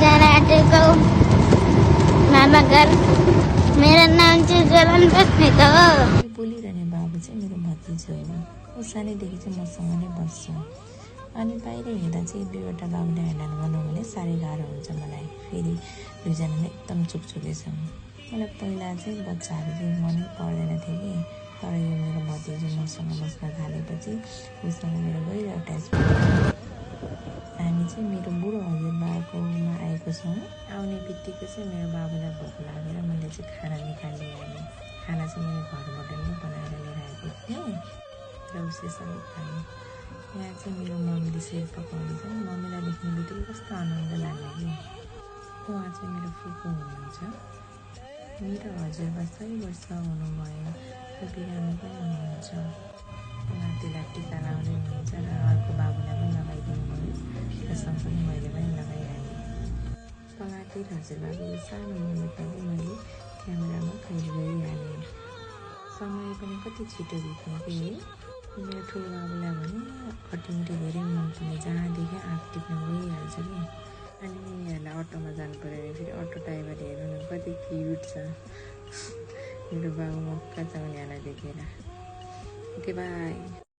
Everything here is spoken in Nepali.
जान आँटेको मामा घर। मेरो नाम चाहिँ जलन बस्नेत हो। बोलिरहने बाबु चाहिँ मेरो भतिजो हो। ऊ सानैदेखि चाहिँ मसँग नै बस्छ। अनि बाहिर हिँड्दा चाहिँ दुईवटा बाबुले ह्यान्डल गर्नु भने साह्रै गाह्रो हुन्छ मलाई। फेरि दुईजना नै एकदम चुकचुके छन्। मलाई पहिला चाहिँ बच्चाहरू चाहिँ मनै पर्दैन थियो कि, तर यो मेरो भतिजो मसँग बस्न थालेपछि उसँग मेरो गहिरो अट्याचमेन्ट। हामी चाहिँ मेरो बुढो हजुरबाकोमा आएको छौँ। आउने बित्तिकै चाहिँ मेरो बाबुलाई भोक लागेर मैले चाहिँ खाना निकालेँ। अनि खाना चाहिँ मैले घरबाट नै बनाएर लिएर आएको थिएँ र उसले सबै खाएँ। यहाँ चाहिँ मेरो मम्मीले सेल पकाउँदैछ। मम्मीलाई देख्ने बित्तिकै कस्तो आनन्द लाग्यो कि। उहाँ चाहिँ मेरो फुपू हुनुहुन्छ। मेरो हजुरबा 100 वर्ष हुनुभयो र बिरामी पनि हुनुहुन्छ। नातिलाई टिका लाउँदै हुनुहुन्छ र अर्को बाबुलाई पनि लगाइदिनु भयो र सँगसँगै मैले पनि लगाइहालेँ। पलातिर हजुरबाको सानो मुमेन्टमा मैले क्यामेरामा कैद गरिहालेँ। समय पनि कति छिटो बित्ने कि है। मेरो ठुलो बाबुलाई भने खटिमुटी धेरै मन पर्ने, जहाँ देख्यो आँख टिप्न गइहाल्छ कि। अनि यिनीहरूलाई अटोमा जानु पऱ्यो भने फेरि अटो ड्राइभर हेर्नु न कति क्युट छ। मेरो बाबु मक्का छ उनीहरूलाई देखेर। Okay by.